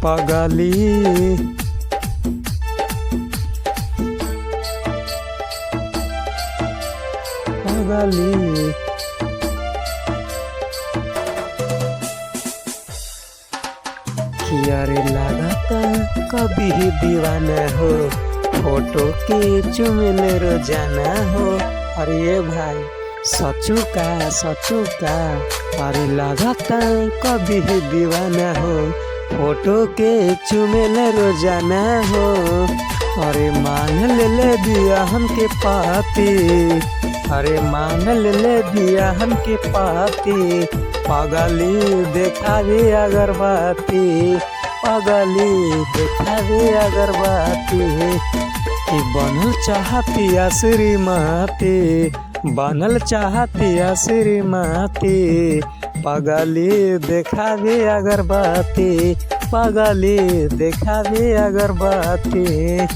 पगली पगली। किया रे लगाता कभी दीवाना हो, फोटो के चुमले रोजाना हो। अरे ये भाई सचू का सचू का, अरे लगाता कभी दीवाना हो, फोटो के चुमेले रोजाना हो। अरे मान ले ले दिया हमके पाती, अरे मान ले ले दिया हमके पाती, पगली देखावे अगरबत्ती, पगली देखावे अगरबत्ती। कि बनल चाहतिया श्रीमती, बनल चाहतिया श्रीमती, पगली देखावे अगरबत्ती, पगली देखावे अगरबत्ती।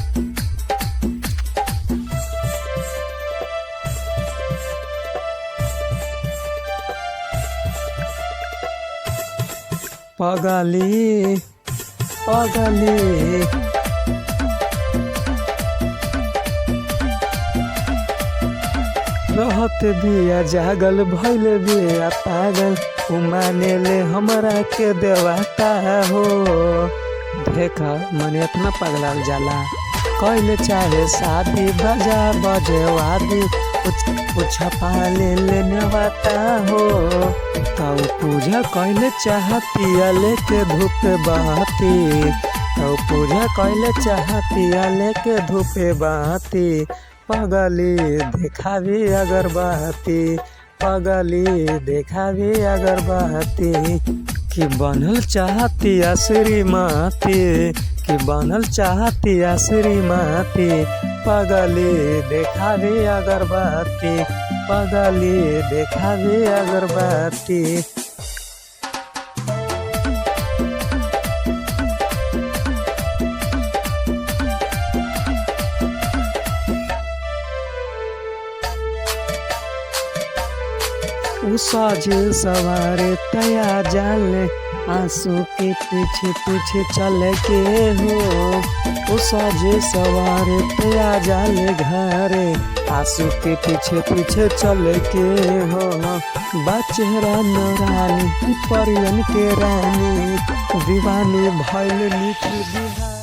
पगली पगली। रहत बिया जागल भइल बिया पागल, उ माने ले हमरा के देवता हो। देखा मने इतना पगलाल जाला, कैल चाहे शादी बजा बजवादी, छपा ले लेनवाता हो। तब पूजा कैल चाहतिया लेके धूप बाती, तब पूजा कैल चाहतिया लेके धूप बाती, पगली देखावी अगरबत्ती, पगली देखावी अगरबत्ती। कि बनल चाहतिया श्रीमती, कि बनल चाहतिया श्रीमती, पगली देखावे अगरबत्ती, पगली देखावे अगरबत्ती। उ साजे सवारे तया जाले, आंसू के पीछे पीछे चल के हो। उ साजे सवारे तया जाले घरे, आंसू के पीछे पीछे चल के हो। बा चेहरा नूरानी परियन के रानी, दीवानी भइल निखिल बिहारी।